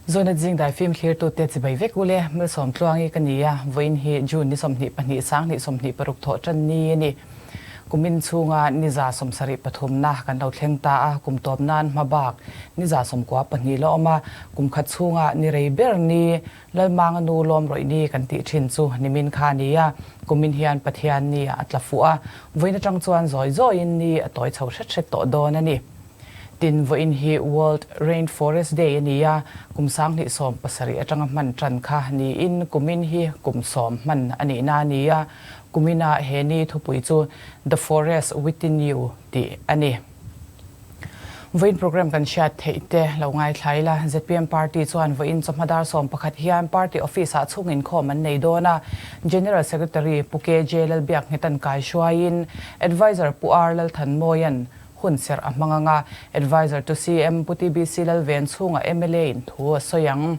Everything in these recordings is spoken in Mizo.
Zonet zingdai fim thlirtute chibai vek ule, Malsawm Tluangi ka ni a, vawiin hi June ni 22 2026 thawh tan ni a ni. Kumin chhunga ni 73 na kan lo thleng ta a, kum tawp nan hma bak ni 92 la awm a, kum khat chhunga ni rei ber ni Lalmanga nu lawm rawih ni kan tih thin chu nimin kha a ni a, kumin hian Pathian ni ah a tla fuh a, vawiin atang chuan zawi zawiin ni a tawi chho hret hret tawh dawn a ni. Tin, vawiin hi World Rainforest Day a ni a, kum 2017 atanga hman tan kha niin kumin hi kum sawm hman a nihna a ni a, kumina he ni thupui chu The Forest Within You tih a ni. Vawiin program kan hriat theih te lo ngaithla ila, zpm party chuan vawiin chawhma dar 11 hian party office ah chhung inkhawm an nei dawn a, General Secretary Pu KJ Lalbiaknghetan kai hruaiin Adviser Pu R Lalthanmawia'n hun serh a hmang ang a, Adviser to CM Pu TBC Lalven chhunga mla in thu a sawi ang.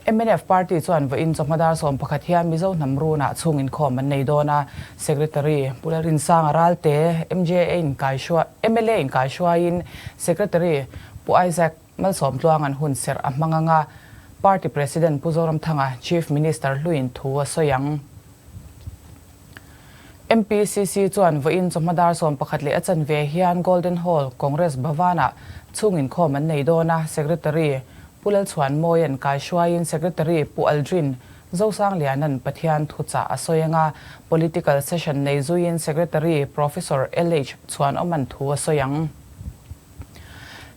Mnf party chuan vawiin chawhma dar 11 hian Mizo hnam runah chhung inkhawm an nei dawn a, Secretary Pu Lalrinsanga Ralte, MJA in kaihruai, mla in kaihruaiin Secretary Pu Isaac Malsawmtluanga'n hun serh a hmang ang a, Party President Pu Zoramthanga, Chief Minister hluin thu a sawi ang. MPCC chuan vawiin chawhma dar 11 leh a chanve hian Golden Hall, Congress Bhavan-ah chhung inkhawm an nei dawn a, Secretary Pu Lalchhuanmawia'n kaihruaiin Secretary Pu Aldrin Zosangliana'n Pathian thuchah a sawi ang a, Political Session nei zuiin Secretary Professor LH Chhuanawma'n thu a sawi ang.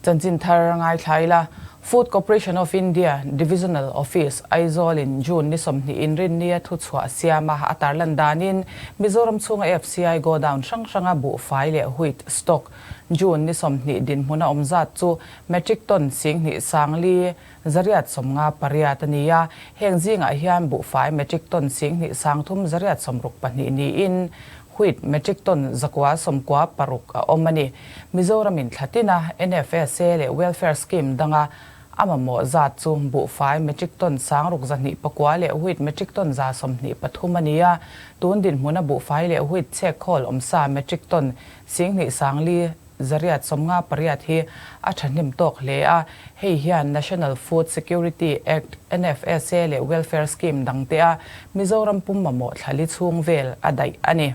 Chanchin thar ngaithla ila, Food Corporation of India Divisional Office, Aizawl in June ni 20 inrinnia thuchhuah siama a tarlan danin Mizoram chhunga FCI godown hrang hranga buhfai leh wheat stock June ni 20 dinhmuna awm zat chu metric ton 25 858 a ni a, heng zingah hian buhfai metric ton 2362 niin Wheat metric ton 996 a awm a ni. Mizoramin thla tina NFSA leh Welfare Scheme danga a mamawh zat chu buhfai metric ton 6209 leh wheat metric ton 123 a ni a. Tun dinhmuna buhfai leh wheat chhek khawl awmsa metric ton 2358 hi a thahnem tawk hle a. Hei hian National Food Security Act, NFSA, leh Welfare Scheme dangte a Mizoram pum mamawh thlali chhung vel a daih a ni.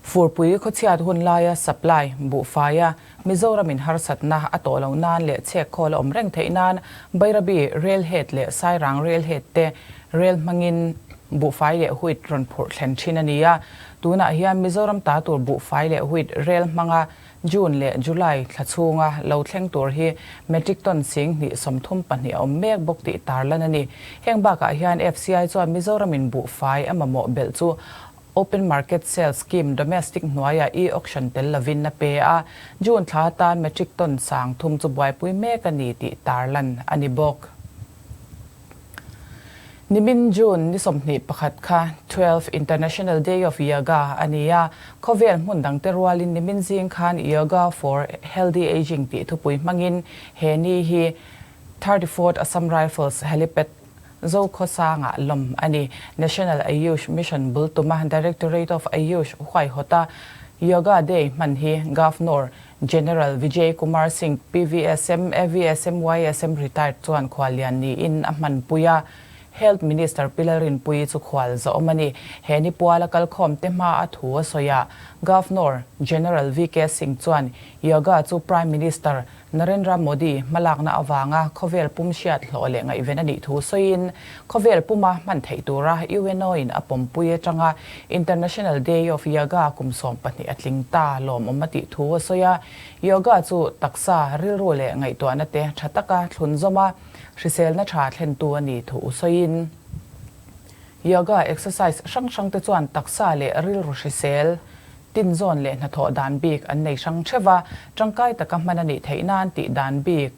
Furpui khawchhiat hun laia supply buhfaia Mizoramin harsatna a tawh loh nan leh chhek khawl a awm reng theih nan Bairabi Railhead leh Sairang Railhead te rel hmangin buhfai leh wheat rawn phurh thlen thin a ni a. Tunah hian Mizoram ta tur buhfai leh wheat rel hmanga June leh July thla chhunga lo thleng tur hi metric ton 2032 a awm mek bawk tih tarlan a ni. Heng bakah hian FCI chuan Mizoramin buhfai a mamawh belh chu Open Market Sale Scheme domestic hnuaiah e-auction tel lovin a pe a, June thla atan metric ton 3000 chu buaipui mek a ni tih tarlan a ni bawk. Nimin June ni 21 kha 12 International Day of Yoga a ni a, khawvel hmun dangte rualin nimin zing khan Yoga for Healthy Ageing tih thupui hmangin he ni hi 34th Assam Rifles Helipad Zokhawsangah lawm a ni. National Ayush Mission bul tuma Directorate of Ayush huaihawta Yoga Day hman hi Governor General Vijay Kumar Singh PVSM AVSM YSM Retired chuan khuallian niin a hmanpui a, Health Minister Pi Lalrinpuii chu khual zawm a ni. He ni puala kalkhawm te hma a thu a sawi a, Governor General VK Singh chuan Yoga chu Prime Minister Narendra Modi hmalakna avanga khawvel pum hriat hlawh leh ngaihven a nih thu sawiin, khawvel puma hman theih tura UNO in a pawmpui atanga International Day of Yoga kum 12 a tling ta lawmawm a tih thu a sawi a. Yoga chu taksa, rilru leh ngaihtuahna te tha taka thlunzawm a, hriselna tha thlentu a ni thu sawiin, Yoga exercise hrang hrang te chuan taksa leh rilru hrisel, Tinzawn leh hnathawh dan bik an nei hrang theuh a, tangkai taka hman a nih theih nan tih dan bik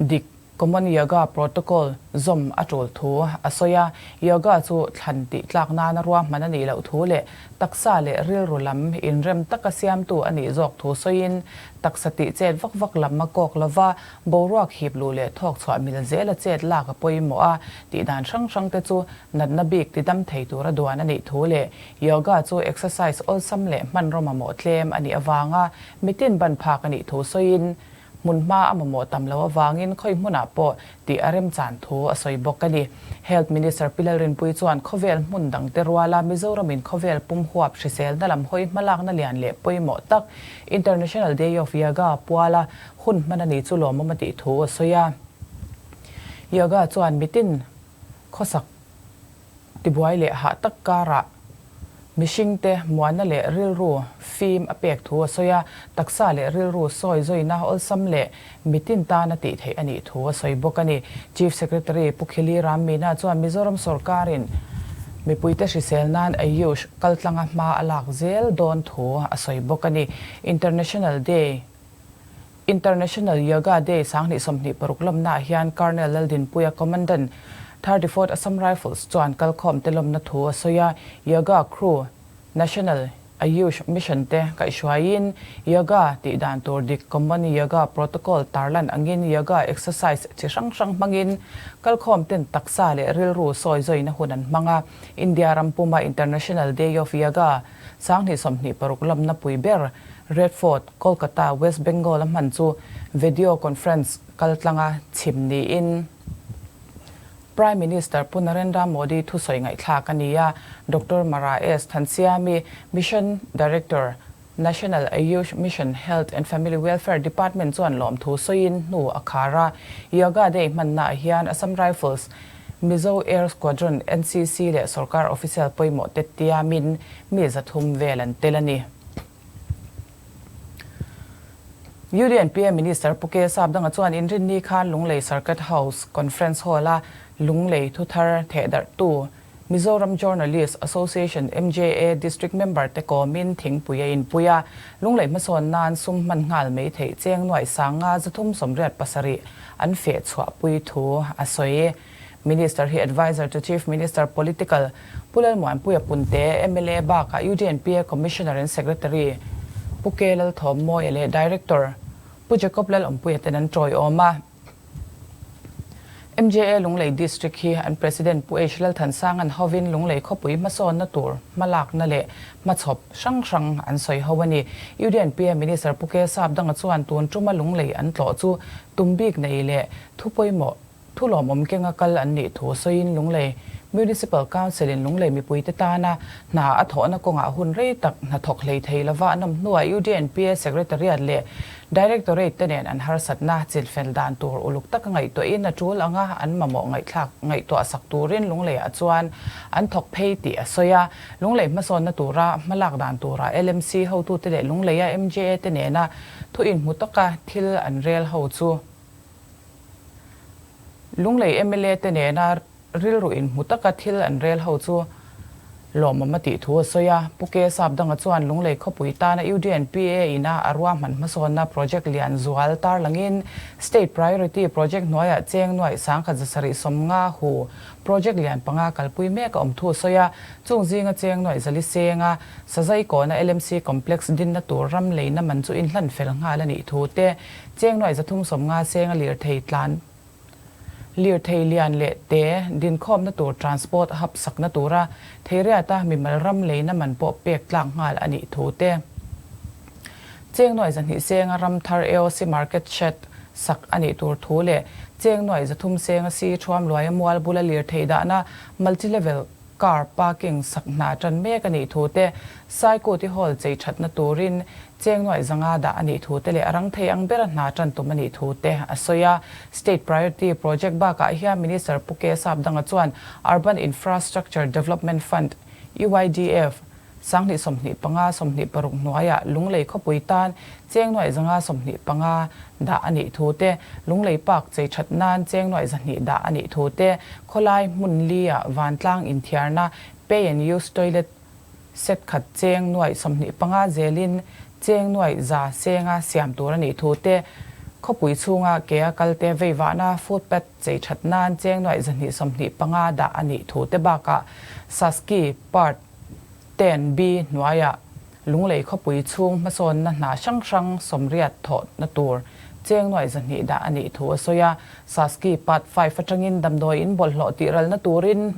dik Common Yoga Protocol zawm a tul thu a sawi a. Yoga chu thlan tih tlak nana ruahman a nih loh thu leh taksa leh rilru lam inrem taka siamtu a nih zawk thu sawiin taksa tih chet vak vak lam a kawk lova, boruak hip luh leh thawk chhuah mil zela chet lak a pawimawh a, tih dan hrang hrang te chu natna bik tidam thei tura duan a nih thu leh Yoga chu exercise awlsam leh hmanraw mamawh tlem a nih avanga mitin ban phak a nih thu sawiin, Hmunhma a mamawh tam loh avangin khawi hmunah pawh tih a remchan thu a sawi bawk a ni. Health Minister Pi Lalrinpuii chuan khawvel hmun dangte ruala Mizoramin khawvel pum huap hriselna lam hawi hmalakna lian leh pawimawh tak International Day of Yoga puala hun hman a ni chu lawmawm a tih thu a sawi a. Yoga chuan mitin khawsak Tibuai leh hah tak karah mihringte muanna leh rilru fim a pek thu a sawi a, taksa leh rilru sawi zawina awlsam leh mitin tana tih theih a nih thu a sawi bawk a ni. Chief Secretary Pu Khili Rammeena chuan Mizoram sawrkarin mipuite hrisel nan Ayush kaltlanga hma a lak zel dawn thu a sawi bawk a ni. International Day International Yoga Day 2026 lawmnaah hian Colonel Laldinpuia Commandant, 34th Assam Rifles chuan kalkhawmte lawmna thu a sawi a, Yoga Crew, National Ayush Mission te kaihhruaiin Yoga tih dan tur dik Common Yoga Protocol tarlan angin Yoga exercise chi hrang hrang hmangin kalkhawmten taksa leh rilru sawi zawina hun an hmang a, India ram puma International Day of Yoga 2026 lawmna pui ber Red Fort, Kolkata, West Bengal a hman chu video conference kaltlanga chhim niin Prime Minister Pu Narendra Modi thusawi ngaihthlak a ni a, Doctor Mara S. Thansiami, Mission Director, National Ayush Mission Health and Family Welfare Department chuan lawmthu sawiin hnu a khar a. Yoga Day hmannaah hian Assam Rifles, Mizo Air Squadron, NCC leh sorkar official pawimawh te tiamin mi 300 vel an tel a ni. UDNPA Minister Pu K Sapdanga chuan Inrinni khan Lunglei Circuit House Conference Hall-a Lunglei thuthar thehdarhtu Mizoram Journalist Association, MJA, District member te kawmin thingpui a inpui a, Lunglei hmasawn nan sum hman nghal mai theih cheng nuaih sanga 387 an feh chhuahpui thu a sawi. Minister hi Adviser to Chief Minister, Political, Pu Lalmuanpuia Punte, mla bakah UDNPA Commissioner and Secretary Pu K Lalthawmmawia leh Director Pu Jacob Lalawmpuia ten an tawiawm a. MJA Lunglei District hi an President Pu H Lalthansanga'n hovin Lunglei khawpui hmasawnna tur hmalakna leh hmachhawp hrang hrang an sawi ho a ni. UDNPA Minister Pu K Sapdanga chuan tun tuma Lunglei an tlawh chu tum bik nei leh thu pawimawh Thu lawmawm kenga kal an nih thu sawiin Lunglei Municipal Council-in Lunglei mipuite tana hna a thawhna kawngah hun rei tak hna thawk hlei thei lova an awm hnuah UDNPA Secretariat leh Directorate te nen an harsatna chilfel dan tur uluk taka ngaihtuahin a tul anga an mamawh ngaihthlak ngaihtuah sak turin Lungleiah chuan an thawk phei tih a sawi a. Lunglei hmasawnna tura hmalak dan tura LMC hotute leh Lungleia MJA te nena thu inhmu taka thil an rel ho chu Lunglei mla te nena rilru inhmu taka thil an rel ho chu lawmawm a tih thu a sawi a. Pu K Sapdanga chuan Lunglei khawpui tana UDNPA ina a ruahman hmasawnna project lian zual tarlangin State Priority Project hnuaiah cheng nuaih 1750 hu project lian panga kalpui mek a awm thu a sawi a. Chung zinga cheng nuaih zali senga Sazai kawna LMC Complex dinna tur ram leina man chu inhlan fel nghal a nih thu te Cheng nuaih 350 senga lirthei tlan lirthei lian leh te dinkhawmna tur transport hub sakna tura Theiriata mimal ram leina man pawh pek tlak nghal a nih thu te. Cheng nuaih 200 senga ram thar AOC market shed sak a nih tur thu leh cheng nuaih 300 senga si thuam luaia mual bula lirthei dahna multi level Car parking sak hna tan mek a nih thu te, Saikuti Hall chei thatna turin cheng nuaih 500 dah a nih thu te leh a rang thei ang bera hna tan tum a nih thu te a sawi a. State Priority Project bakah hian Minister Pu K Sapdanga chuan Urban Infrastructure Development Fund, UIDF, 2025, 26 hnuaiah Lunglei khawpui tan cheng nuaih 525 dah a nih thu te, Lunglei Park chei that nan cheng nuaih 200 dah a nih thu te, khawlai hmun lia vantlang inthiarna pay and use toilet set khat cheng nuaih 25 zelin cheng nuaih 100 senga siam tur a nih thu te, khawpui chhunga kea kalte veivahna footpath chei that nan cheng nuaih 225 dah a nih thu te bakah Saski Part 10B hnuaiah Lunglei khawpui chhung hmasawnna hna hrang hrang 80 thawhna tur cheng nuaih 200 dah a nih thu a sawi a. Saski Part 5 atangin damdawi in bawlhhlawh tih ralna turin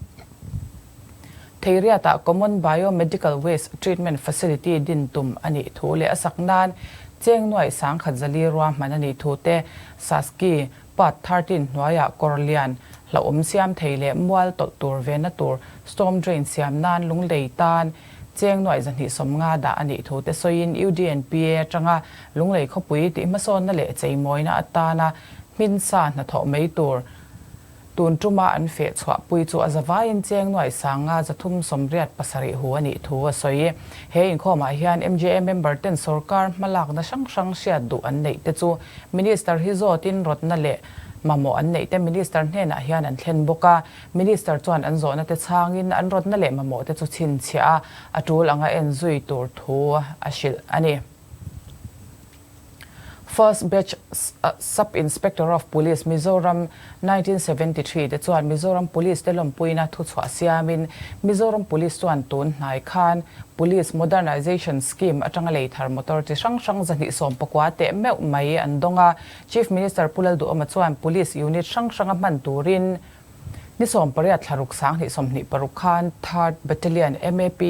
Theiriatah Common Bio-Medical Waste Treatment Facility din tum a nih thu leh a sak nan Cheng nuaih 10,400 ruahman a nih thu te, Saski Part 13 hnuaiah kawr lian, hlauhawm siam thei leh mual tawlh tur venna tur storm drain siam nan Lunglei tan cheng nuaih 250 dah a nih thu te sawiin UDNPA atanga Lunglei khawpui tih hmasawnna leh cheimawina atana hminsa hnathawh mai tur Tun tuma an feh chhuahpui chu a zavaiin cheng nuaih 5,387 hu a nih thu a sawi. He inkhawmah hian MJA member ten sorkar hmalakna hrang hrang hriat duh an neih te chu Minister hi zawtin rawtna leh mamawh an neih te Minister hnenah hian an thlen bawk a. Minister chuan an zawhna te chhangin an rawtna leh mamawh te chu chhinchhiah a, a tul anga en zui tur thu a hrilh a ni. First Batch Sub Inspector of Police Mizoram 1973 te chuan Mizoram Police te lawmpuina thuchhuah siamin Mizoram Police chuan tun hnai khan Police Modernization Scheme atanga lei thar motor chi hrang hrang 219 teh meuh mai an dawng a. Chief Minister Pu Lalduhawma chuan Police Unit hrang hranga hman turin Ni 18 thla ruk 2026 khan Third Battalion MAP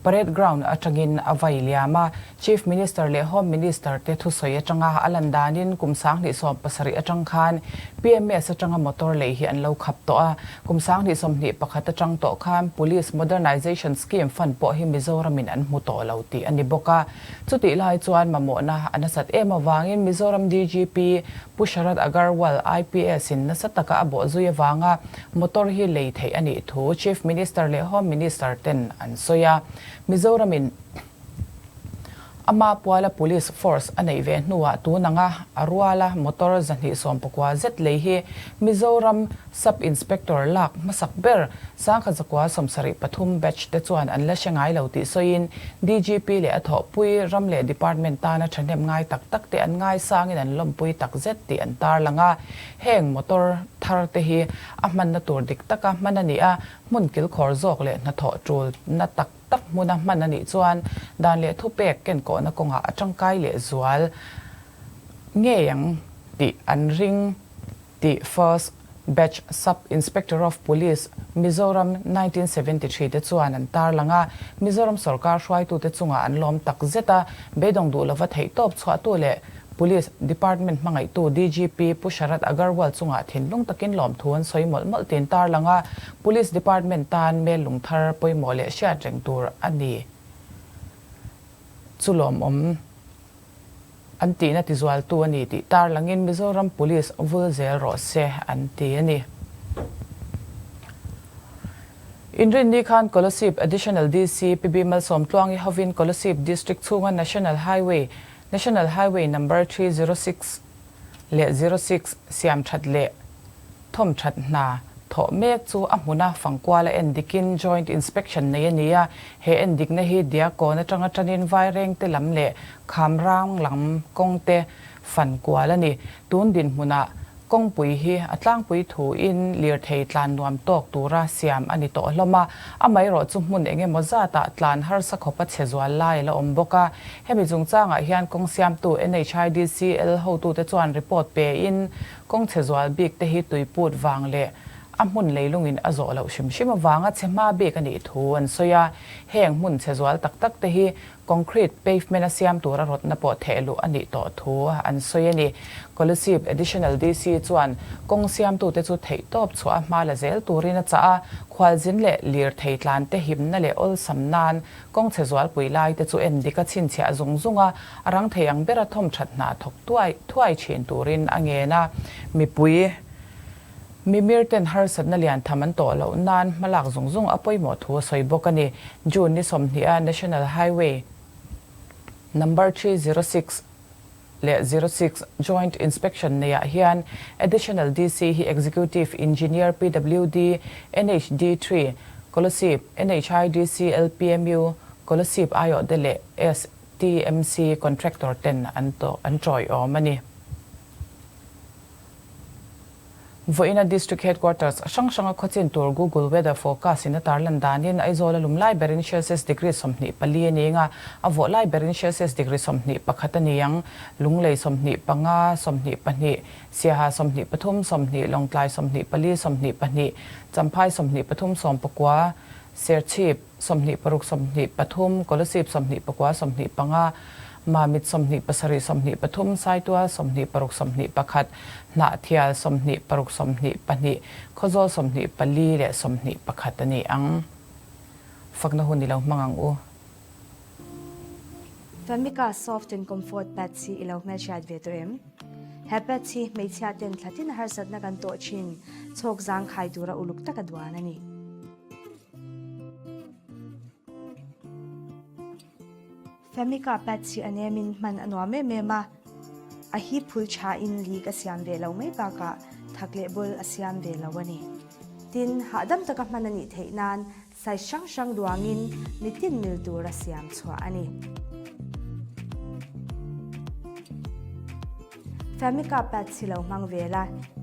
Parade Ground atangin a vai liam a, Chief Minister leh Home Minister te thusawi atanga a lan danin kum 2017 atang khan PMS atanga motor lei hi an lo khap tawh a, kum 2021 atang tawh khan Police Modernization Scheme fund pawh hi Mizoramin an hmu tawh lo tih a ni bawk a. Chutih lai chuan mamawhna a nasat em avangin Mizoram DGP Pu Sharad Agarwal, IPS in nasa taka a bawhzui avanga motor hi lei theih a nih thu Chief Minister leh Home Minister ten an sawi a. Mizoram in ama puala Police Force a neih ve hnuah tun anga a ruala motor 219 zet lei hi Mizoram Sub Inspector lak hmasak ber 1973 batch te chuan an la hre ngai lo tih sawiin DGP leh a thawhpui ram leh department tana thahnem ngai tak tak te an ngaisangin an lawmpui tak zet tih an tarlang a. Heng motor thar te hi a hmanna tur dik taka hman a ni a, hmun kilkhawr zawk leh hnathawh tulna tak tak hmuna hman a nih chuan dan leh thupek kenkawhna kawngah a tangkai leh zual ngei ang tih an ring. Tih First Batch Sub Inspector of Police, Mizoram 1973 te chuan an tarlang a, Mizoram sorkar hruaitute chungah an lawm tak zet a, beidawng duh lova theihtawp chhuahtu leh Police Department hmangaihtu DGP Pu Sharad Agarwal chungah thinlung takin lawmthu an sawi mawlh mawlh tiin tarlang a, Police Department tan mel lungthar pawimawh leh hriat reng tur a ni chu lawmawm. An tihna tizualtu a ni tih tarlangin Mizoram Police vul zel rawh se an ti a ni. Inrinni khan Kolasib Additional DC PB Malsawmtluangi hovin Kolasib District chhunga National Highway, National Highway Number 306 leh 06 siam that leh thawm that hna thawh mek chu a hmuna fangkual a en dikin Joint Inspection nei a ni a, he en dikna hi Diakkawn atanga tanin Vairengte lam leh Khamrang lam kawngte fan kual a ni. Tun dinhmunah kawngpui hi a tlangpui thuin lirthei tlan nuam tawk tura siam a ni tawh hlawm a, amaherawh chu hmun eng emaw zatah tlan harsa khawpa chhe zual lai a la awm bawk a. Hemi chungchangah hian kawng siamtu NHIDCL hotute chuan report pein Kawng chhe zual bik te hi tui put vang leh a hmun leilungin a zawh loh hrim hrim avanga chhe hma bik a nih thu an sawi a. Heng hmun chhe zual tak tak te hi concrete pavement a siam tura rawtna pawh theh luh a nih tawh thu an sawi a ni. Kolasib Additional DC chuan kawng siamtute chu theihtawp chhuah a hma la zel turin a chah a, khualzin leh lirthei tlante himna leh awlsam nan Kawng chhe zualpui lai te chu en dik a chhinchhiah zung zung a, a rang thei ang bera thawm that hna thawk tuai thuai thin turin a ngen a. Mipui mimir ten harsatna lian tham an tawh loh nan hmalak zung zung a pawimawh thu a sawi bawk a ni. June ni 20 a National Highway Number 306 leh 06 Joint Inspection neiah hian Additional DC hi Executive Engineer PWD NHD three, Kolasib, NHIDC LPMU, Kolasib aiawhte leh STMC Contractor ten an an tawiawm a ni. Vawiina District Headquarters hrang hranga khawchin tur Google Weather Forecast in a tarlan danin Aizawl a lum lai berin Celsius degree 24 a ni anga, a vawh lai berin Celsius degree 21 a ni ang. Lunglei 25, 22, Siaha 23, 20, Lawngtlai 24, 22, Champhai 23, 19, Serchhip 26, 23, Kolasib 29, 25, Mamit 27 23, Saitual 26 21, Hnahthial 26 22, Khawzawl 24 leh 21 a ni ang. Fakna hun i lo hmang ang u. Famika Soft and Comfort Pads hi i lo hmelhriat ve tawh em? He pads hi hmeichhia ten thlatin harsatna kan tawh thin chhawk zangkhai tura uluk taka duan a ni. Famika pads hi a nemin hman a nuam em em a, a hip phul thain leak a siam ve lo mai bakah thak leh bul a siam ve lo a ni. Tin, hahdam taka hman a nih theih nan Size hrang hrang duangin mitin mil tura siam chhuah a ni. Famika pads hi lo hmang ve la,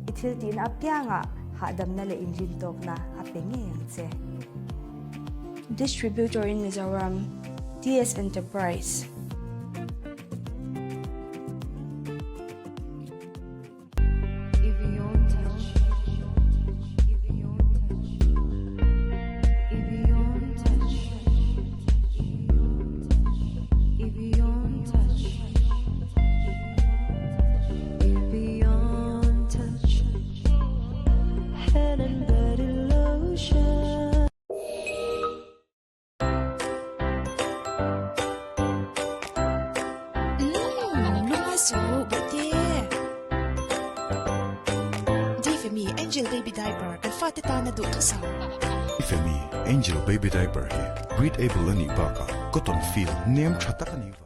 i thil tihna apiangah hahdamna leh inrintawkna a pe ngei ang che. Distributor in Mizoram, TS Enterprise. Angel Baby Diaper kan fate tana duhthusam. Femi Angel Baby Diaper hi breathable a nih bakah cotton feel nem tha tak a nih vang.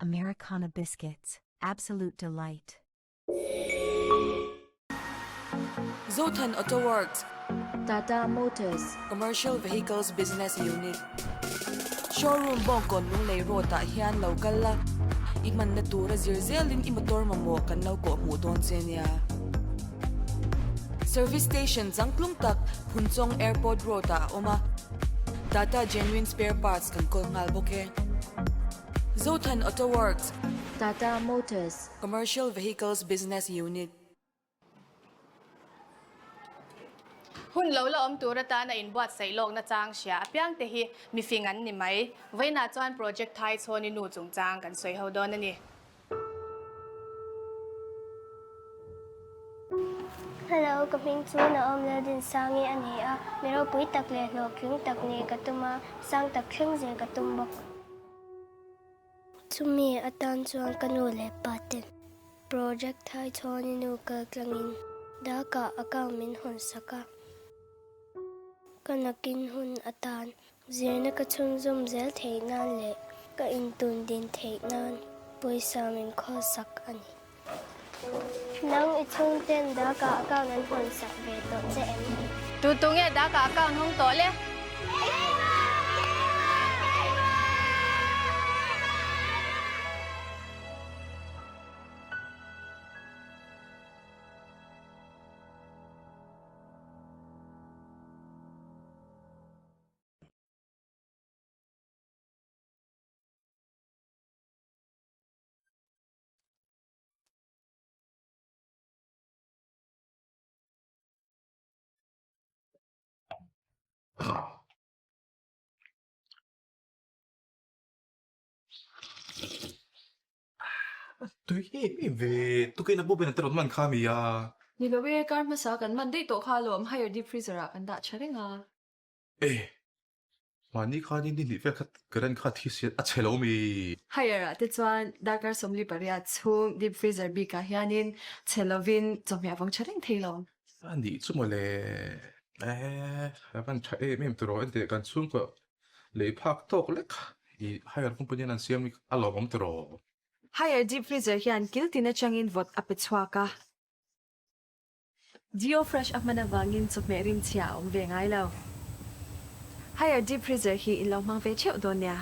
Americana Biscuits, absolute delight. Zothan Auto Works. Tata Motors. Commercial Vehicles Business Unit. Showroom Bawngkawn Lunglei Road ah hian lo kal la, i hmanna tura zir zelin i motor mamawh kan lo kawh hmuh dawn che nia. Service Station changtlung tak Phunchawng Airport Road ah a awm a, Tata Genuine Spare Parts kan kawl nghal bawk e. Zothan Auto Works. Tata Motors. Commercial Vehicles Business Unit. Hun lo la awm tur atana inbuatsaih lawkna chang hria apiang te hi mifing an ni mai. Vawiinah chuan Project Thai Chhawni Nu chungchang kan sawi ho dawn a ni. Hello, ka hming chu Naom Laldinsangi a ni a, mi ropui tak leh hlawhtling tak nih ka tum a, sang tak thleng zel ka tum bawk. Chumi atan chuan ka nu leh pa ten project thai chhawni nu kal tlangin Dhaka account min hawn sak a, ka nakin hun atan Zirna ka chhunzawm zel theih nan leh ka intun din theih nan pawisa min khawlsak a ni. Nang i chhungten Dhaka account an hawnsak ve tawh che em? Tu tu nge Dhaka account hawng tawh le? Tui em em ve, tukin a bawp in a te rawn man kha mi a. Ni lo e, kar hmasa kan man daih tawh kha alawm, higher deep freezer ah kan dah tha reng a. E, mahni khanin ni hnih vel kha current kha thi sian a chhe lo mi. Higher ah te chuan darkar 48 chhung deep freezer bik ah hianin chhe lovin chawhmeh a vawng tha reng thei lo. A nih chu mawle, e, a van tha em em tiraw enteh kan chhungkaw lei phak tawk lek i higher company an siam hi a lawmawm tiraw. Higher deep freezer hian kil tin atangin vawt a pe chhuak a. Geo Fresh a hman avangin chawhmeh rimchhia a awm ve ngai lo. Higher deep freezer hi in lo hmang ve theuh dawn nia.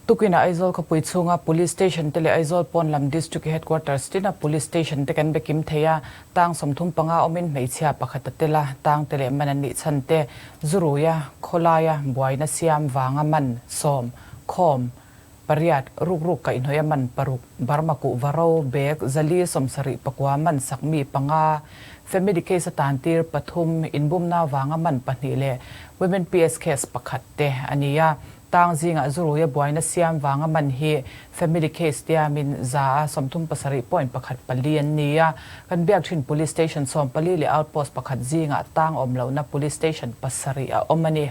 Tukinah Aizawl khawpui chhunga Police Station te leh Aizawl pawn lam District Headquarters tina Police Station te kan be kim thei a, tang 35 awmin hmeichhia pakhat a tel a, tang te leh man an nih chhan te, Zuruia, Khawlaia, buaina siam vanga man, sawm, khawm. Pariat, Rukruk kaihhnawih a man paruk, Burma kuhva ro, bag, 400 70 man sak mi panga, family case a tantir pathum, inbumna vanga man pahnih leh women PS case pakhat te a ni a. Tang zingah zuruia buaina siam vanga man hi family case tiamin 37.14 an ni a. Kan biak thin Police Station 14 leh Outpost pakhat zingah tang awm lohna Police Station pasarih a awm a ni.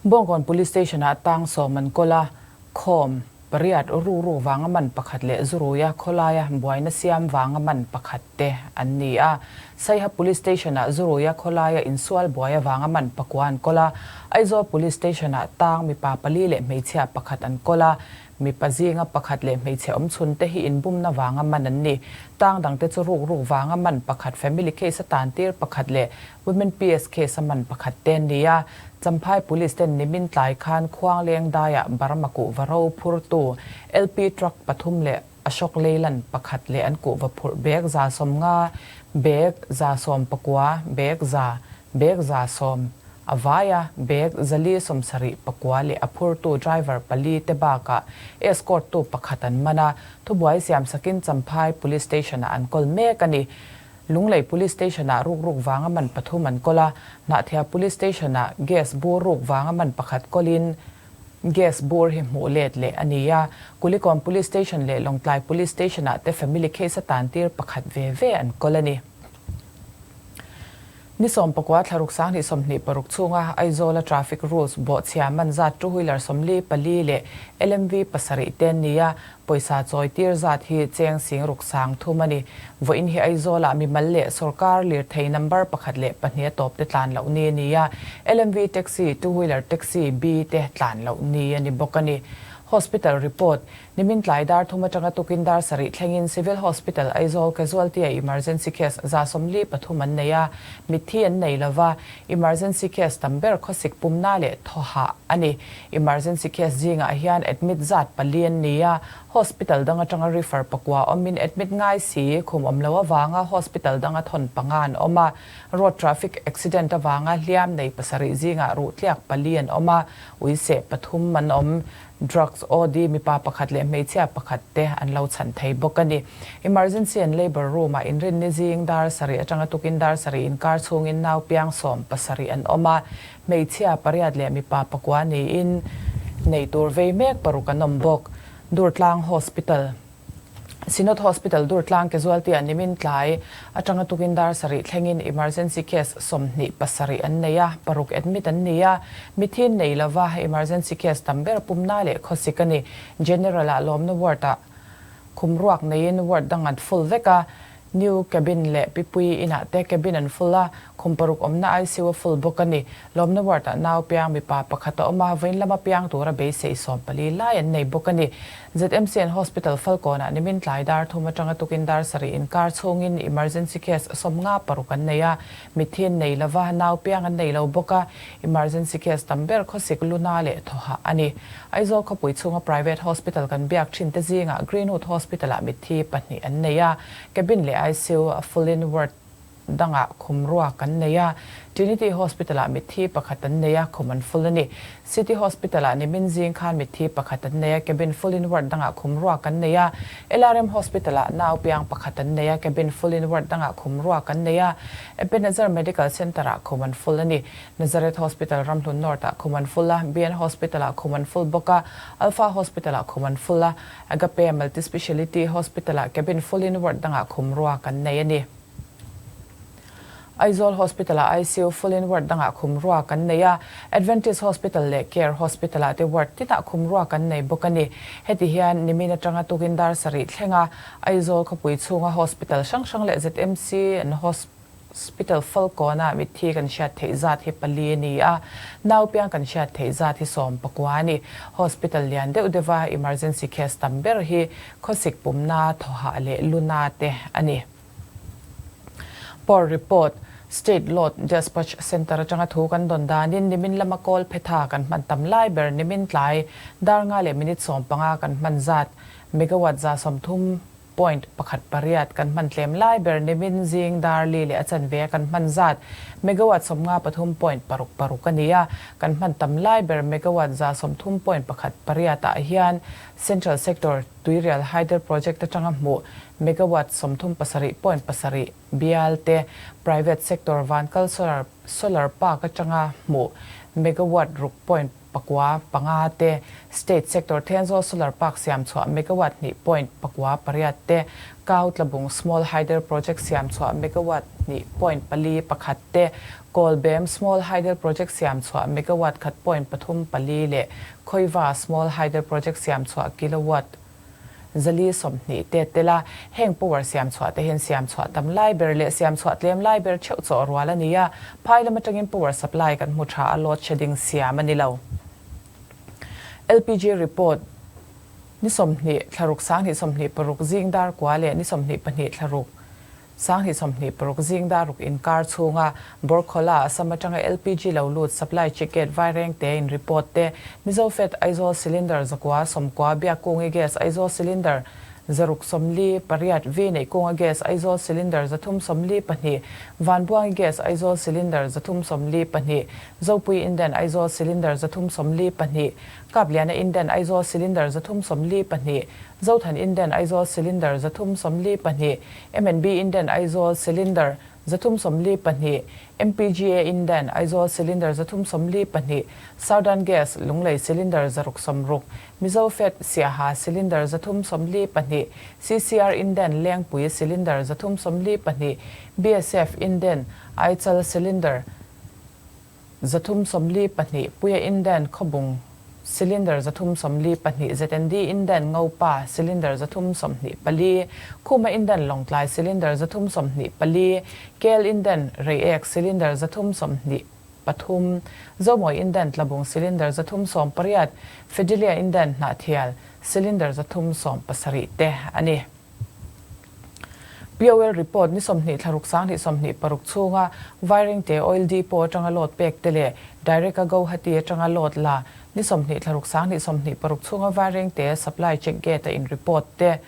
Bawngkawn Police Station-ah tang sawm an kawl a, khawm, pariat rukru vanga man pakhat leh zuruia khawlaia buaina siam vanga man pakhat te an ni a. Saiha Police Station-ah zuruia khawlaia insual buai avanga man pakua an kawl a, Aizawl Police Station-ah tang mipa pali leh hmeichhia pakhat an kawl a, Mipa zinga pakhat leh hmeichhe awm chhun te hi inbumna vanga man an ni. Tang dangte chu ruk ruk vanga man pakhat, family case a tan tir pakhat leh women PS case a man pakhat te an ni a. Champhai Police ten nimin tlai khan Khuangleng daiah Burma kuhva ro phurtu LP truck pathum leh Ashok Leyland pakhat leh an kuhva phurh bag 150, bag 19, bag za, bag 100, A vai a, bag 474 leh a phurtu driver pali te bakah escort tu pakhat an man a, thubuai siam sakin Champhai Police Station-ah an kawl mek a ni. Lunglei Police Station-ah rukruk vanga man pathum an kawl a, Hnahthia Police Station-ah gas bur ruk vanga man pakhat kawlin gas bur hi hmuh let leh a ni a, Kulikawn Police Station leh Lawngtlai Police Station-ah te family case a tantir pakhat ve ve an kawl a ni. Ni sawmpakua thlaruk 2026 chhunga Aizawla traffic rules bawhchhia man zat two wheeler 44 leh LMV pasarih te an ni a, pawisa chawi tir zat hi cheng sing ruk sang thum a ni. Vawiin hi Aizawlah mimal leh sawrkar lirthei number pakhat leh pahnih a tawp te tlan loh ni a ni a, LMV taxi, two wheeler taxi, B te tlan loh ni a ni bawk a ni. Hospital report, Nimin tlai dar thum atanga tukin dar sarih thlengin Civil Hospital Aizawl Casualty-a emergency case 73 an nei a, mitthi an nei lova, emergency case tam ber khawsik pumna leh thawhah a ni. Emergency case zingah hian admit zat pali an ni a, hospital dang atanga refer pakua awmin admit ngai si khum awm lo avanga hospital danga thawn panga an awm a, road traffic accident avanga hliam nei pasarih zingah ruh tliak pali an awm a, uiseh pathum an awm. Drugs OD mipa pakhat leh hmeichhia pakhat te an lo chhan thei bawk a ni. Emergency and Labour Room ah inrinni zing dar sarih atanga tukin dar sarih inkar chhungin nau piang sawm pasarih an awm a, hmeichhia pariat leh mipa pakua niin nei tur vei mek paruk an awm bawk. Durtlang Hospital. Synod Hospital Durtlang Casualty ah nimin tlai atanga tukin dar sarih thlengin emergency case 27 an nei a, paruk admit an ni a, mithin nei lova emergency case tam ber pumna leh khawsik a ni. General ah lawmna ward ah khum ruak neiin ward dang an full vek a, New cabin leh Pipui inah te cabin an full a, khum paruk awmna ICU a full bawk a ni. Lawmna ward ah nau piang mipa pakhat a awm a, vawiin lama piang tura beisei sawmpali lai an nei bawk a ni. ZMCN Hospital Falkawnah nimin tlai dar thum atanga tukin dar sarih inkar chhungin emergency case 56 an nei a, mitthi an nei lova, nau piang an nei lo bawk a, emergency case tam ber khawsik luna leh thawhah a ni. Aizawl khawpui chhunga private hospital kan biak thin te zingah Greenwood Hospital-ah mitthi pahnih an nei a, cabin leh ICU a full in ward dangah khum ruak an nei a, Trinity Hospital-ah mitthi pakhat an nei a, khum an full a ni. City Hospital-ah nimin zing khan mitthi pakhat an nei a, cabin full in ward dangah khum ruak an nei a, LRM Hospital-ah nau piang pakhat an nei a, cabin full in ward dangah khum ruak an nei a, Ebenezer Medical Centre-ah khum an full a ni. Nazareth Hospital Ramhlun North-ah khum an full a, BN Hospital-ah khum an full bawk a, Alpha Hospital-ah khum an full a, Agape Multispeciality Hospital-ah cabin full-in ward dangah khum ruak an nei a ni. Aizawl Hospital-ah ICU full-in ward dangah khum ruak an nei a, Adventist Hospital leh Care Hospital-ah te ward tinah khum ruak an nei bawk a ni. Heti hian nimin atanga tukin dar sarih thlenga Aizawl khawpui chhunga hospital hrang hrang leh ZMC an Hospital Falkawnah mitthi kan hriat theih zat hi pali a ni a, nau piang kan hriat theih zat hi sawmpakua a ni. Hospital lian deuh deuha emergency case tam ber hi khawsik pumna, thawhah leh luna te a ni. Power report, State Load Dispatch Centre atanga thu kan dawn danin nimin lama kawl phetha kan hman tam lai ber nimin tlai dar nga leh minute 15 kan hman zat megawatt 130. point pakhat pariat kan hman tlem lai ber nimin zing dar li leh a chanve a kan hman zat megawatt 53 point paruk paruk a ni a, kan hman tam lai ber megawatt 130 point pakhat pariat ah hian Central Sector Tuirial Hydel Project atanga hmuh megawatt 37 point pasarih bial te, Private Sector Vankal Solar Solar Park atanga hmuh megawatt ruk point pakua panga te, State Sector Thenzawl Solar Park siam chhuah megawatt hnih point pakua pariat te, Kau Tlabung Small Hydel Project siam chhuah megawatt hnih point pali pakhat te, Kawlbem Small Hydel Project siam chhuah megawatt khat point pathum pali leh Khawiva Small Hydel Project siam chhuah kilowatt 420 te tel a, heng power siam chhuah te hian siam chhuah tam lai ber leh siam chhuah tlem lai ber theuh chawh rual a ni a, phai lam atangin power supply kan hmu tha a load shedding siam a ni lo. LPG report, Ni 20 thlaruk 2026 zing dar kua leh ni 22 thlaruk 2026 zing dar ruk inkar chhunga Borkhola, Assam atanga LPG lo lut supply check-gate vaireng te in report te, Mizofed Aizawl cylinder 990 Biakkungi gas Aizawl cylinder 648 V Neihkunga gas Aizawl cylinder 342 Vanbuangi gas Aizawl cylinder 342 Zopui Indian Aizawl cylinder 342 Kapliana Indian Aizawl cylinder 342 Zothan Indian Aizawl cylinder 342 MNB Indian Aizawl cylinder 342, MPGA Indian Aizawl cylinder 342, Southern Gas Lunglei cylinder 660, Mizofed Siaha cylinder 342, CCR Indian Lengpui cylinder 342, BSF Indian Aichal cylinder 342, Puia Indian Khawbung cylinder 342, ZND Indian Ngopa cylinder 324, Khuma Indian Lawngtlai cylinder 324, KL Indian Reiek cylinder 323, Zomawi Indian Tlabung cylinder 318, Fidelia Indian Hnahthial cylinder 370 te a ni. POL report ni 20 thlaruk 2026 chhunga Vairengte Oil Depot atanga load pek te leh Direct a Guwahati atanga load la ni 20 thlaruk 2026 chhunga Vairengte Supply Check Gate a in report te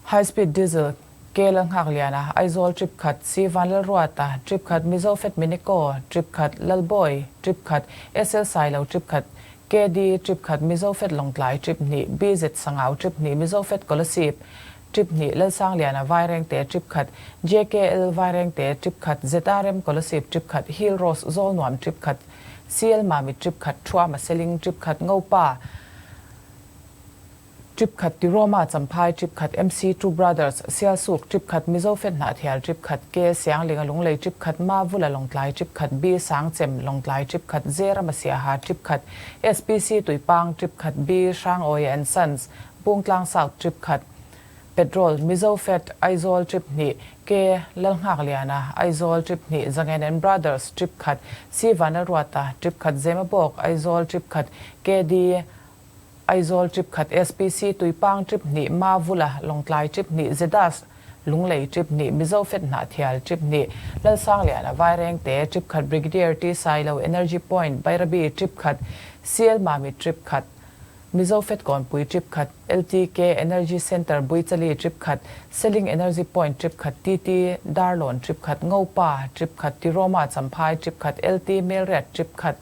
High Speed Diesel K Lalnghakliana Aizawl trip khat C Vanlalruata trip khat Mizo Fed Minico trip khat Lalbawi trip khat SL Sailo trip khat KD trip khat Mizo Fed Lawngtlai trip hnih BZ Sangau trip hnih Mizo Fed Kolasib trip hnih Lalsangliana Vairengte trip khat JKL Vairengte trip khat ZRM Kolasib trip khat Hill Rose Zawlnuam trip khat CL Mamit trip khat Thuama Seling trip khat Ngopa Trip khat Tiroma Champhai trip khat MC Two Brothers Sialsuk trip khat Mizo Fet Hnahthial trip khat K Sianglinga Lunglei trip khat Mavula Lawngtlai trip khat B Sangchem Lawngtlai trip khat Zerama Siaha trip khat SPC Tuipang trip khat B Hrangawia and Sons Bungtlang South trip khat Petrol Mizo Fet Aizawl trip hnih K Lalnghakliana Aizawl trip hnih Zangen and Brothers trip khat C Vanlalruata trip khat Zemabawk Aizawl trip khat KD Aizawl trip khat SPC Tuipang trip hnih Mavula Lawngtlai trip hnih Zedas Lunglei trip hnih Mizo Fet Hnahthial trip hnih Lalsangliana Vairengte trip khat Brigadier T Sailo Energy Point Bairabi trip khat CL Mamit trip khat Mizo Fet Kawnpui trip khat LTK Energy Centre Buichali trip khat Seling Energy Point trip khat TT Darlawn trip khat Ngopa trip khat Tiroma Champhai trip khat LT Melriat trip khat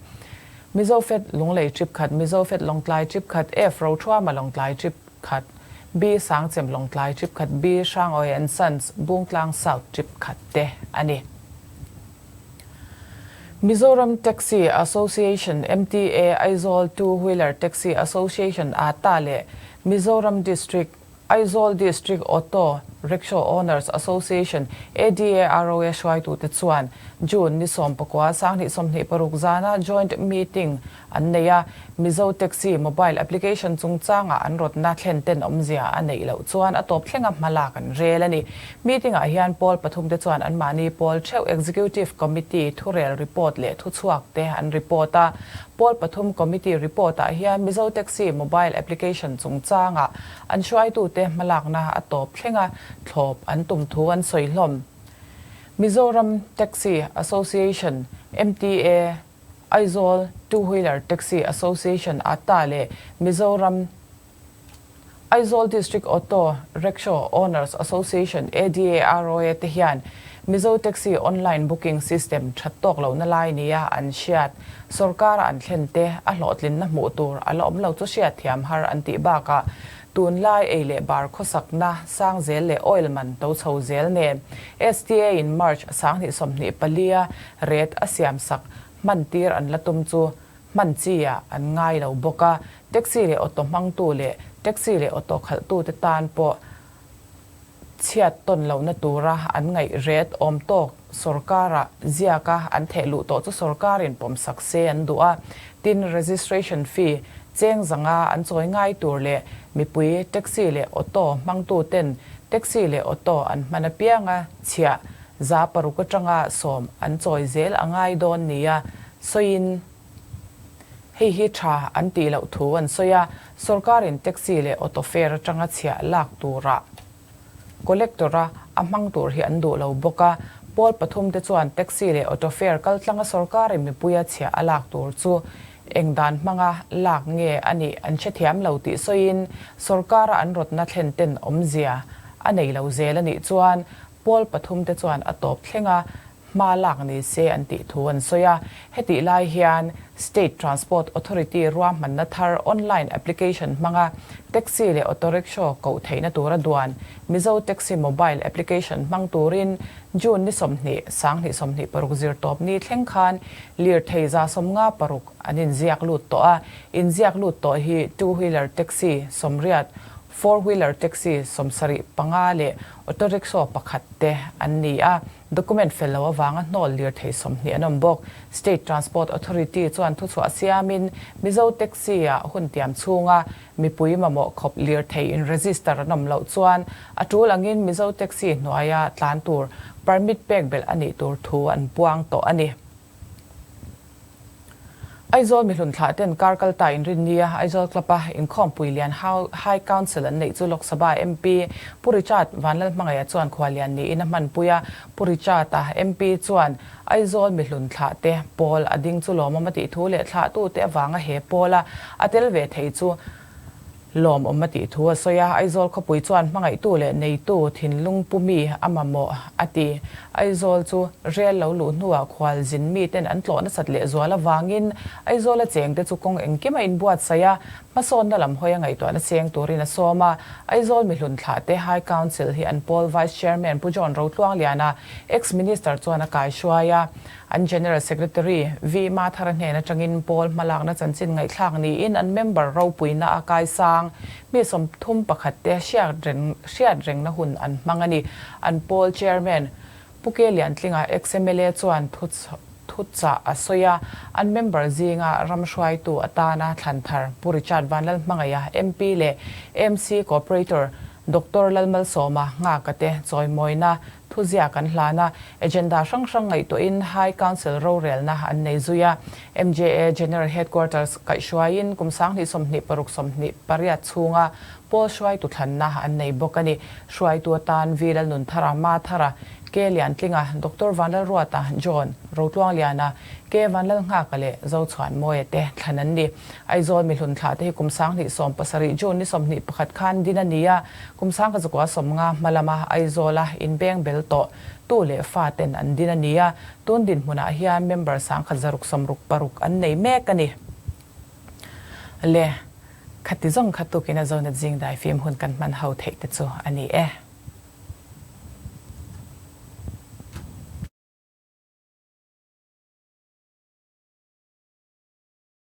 Mizo Fed Lunglei trip khat, Mizo Fed Lawngtlai trip khat, F Rothuama Lawngtlai trip khat, B Sangchem Lawngtlai trip khat, B Hrangawi and Sons Bungtlang South trip khat te a ni. Mizoram Taxi Association, MTA, Aizawl Two Wheeler Taxi Association, ata leh Mizoram District Aizawl District Auto Rickshaw Owners Association, ADAROA, hruaitute chuan June ni 19 2026 zana joint meeting an nei a, Mizo Taxi mobile application chungchanga an rawtna thlen ten awmzia a neih loh chuan a tawp thlenga hma lak an rel a ni. Meeting ah hian pawl pathum te chuan anmahni pawl theuh Executive Committee thurel report leh thuchhuak te an report a, Pawl pathum Committee report ah hian Mizo Taxi mobile application chungchanga An hruaitute hmalakna a tawp thlenga thlawp an tum thu an sawi hlawm. Mizoram Taxi Association, MTA, Aizawl Two Wheeler Taxi Association, ata leh Mizoram. Aizawl District Auto Rickshaw Owners Association, ADAROA, te hian Mizo Taxi Online Booking System that tawk lohna lai nia an hriat. Sorkara an thlen te a hlawhtlinna hmuh tur a la awm lo chu hriat thiam har an tih bakah tunlai ei leh bar khawsakna sang zel leh oil man to chho zel nen STA in March 2024 a ret a siamsak hman tir an la tum chu hman chi ah an ngai lo bawk a, taxi leh auto hmangtu leh taxi leh auto khalhtute tan pawh chhiat tawn lohna tura an ngaih ret awm tawk sorkara ziaka an theh luh tawh chu sorkarin pawmsak se an duh a, tin registration fee cheng zanga an chawi ngai tur leh mipui taxi leh auto hmangtuten taxi leh auto an hman apianga chhiah 600 atanga 10 an chawi zel a ngai dawn nia Sawiin, hei hi tha an tih loh thu an sawi a, sorkarin taxi leh auto fare atanga chhiah lak turah collector-a a hmang tur hi an duh lo bawk a. Pawl pathum te chuan taxi leh auto fare kaltlanga sorkarin mipuia chhiah a lak tur chu eng dan hmanga lak nge a nih an hrethiam lo tih sawiin sorkara an rawtna thlen ten awmzia a nei lo zel a nih chuan pawl pathum te chuan a tawp thleng a hma lak ni se an tih thu an sawi a. Hetih lai hian State Transport Authority ruahmanna thar online application hmanga taxi leh auto rickshaw koh theihna tura duan Mizo Taxi Mobile Application hmang turin June ni 20, 2026 zirtawp ni thleng khan lirthei 56 an inziak lut tawh a. Inziak lut tawh hi two wheeler taxi 80, four wheeler taxi 75 leh auto rickshaw pakhat te an ni a. Document fel lo avanga hnawl lirthei 20 an awm bawk. State Transport Authority chuan thuchhuah siamin Mizo Taxi-ah hun tiam chhunga mipui mamawh khawp lirthei in register an awm loh chuan a tul angin Mizo Taxi hnuaia tlan tur permit pek belh a nih tur thu an puang tawh a ni. Aizawl mihlun thlah ten kar kal ta inrinnia Aizawl Club a inkhawmpui lian High Council an neih chu Lok Sabha MP Pu Richard Vanlalhmangaiha chuan khuallian niin a hmanpui a. Pu Richard-a MP chuan Aizawl mihlun thlah te pawl a ding chu lawmawm a tih thu leh thlahtute avanga he pawla a tel ve thei chu Lawmawm a tih thu a sawi a, Aizawl khawpui chuan hmangaihtu leh neitu thinlung pu mi a mamawh a ti. Aizawl chu rel lo luh hnuah khual zin miten an tlawh nasat leh zual avangin Aizawl a chengte chu kawng engkim a inbuatsaih a, hmasawnna lam hawi a ngaihtuahna cheng turin a sawm a. Aizawl mihlun thlahte High Council hi an pawl Vice Chairman Pu John Rotluangliana, Ex-Minister chuan a kaihruai a. An General Secretary V Mathara hnen atangin pawl hmalakna chanchin ngaihthlak niin an member ropuina a kaisang mi 31 te hriat rengna hun an hmang a ni. An pawl Chairman Pu Ke Liantlinga ex-MLA chuan thuchah a sawi a, an member zinga ram hruaitu atana thlan thar Pu Richard Vanlalhmangaiha MP leh MC Cooperator Doctor Lalmalsawma Nghaka te chawimawina Thuziak an hlan a, agenda hrang hrang ngaihtuahin High Council rorelna an nei zui a. MJA General Headquarters kaihhruaiin kum 2026 28 chhunga pawl hruaitu thlanna an nei bawk a ni. Hruaitu atan V Lalnunthara, Ma Thara, K Liantlinga, Doctor Vanlalruata, John Rotluangliana, K Vanlalnghaka leh Zochhuanmawia te thlan an ni. Aizawl mihlun thlah te hi kum 2017 June ni 21 khan din a ni a, Kum 1950 hma lama Aizawla inbeng bel tawh tu leh fa ten an din a ni a, tun dinhmunah hian member 1666 an nei mek a ni. Le, khati zawng kha tukin a Zonet Zingdai fim hun kan hman ho theih te chu a ni e.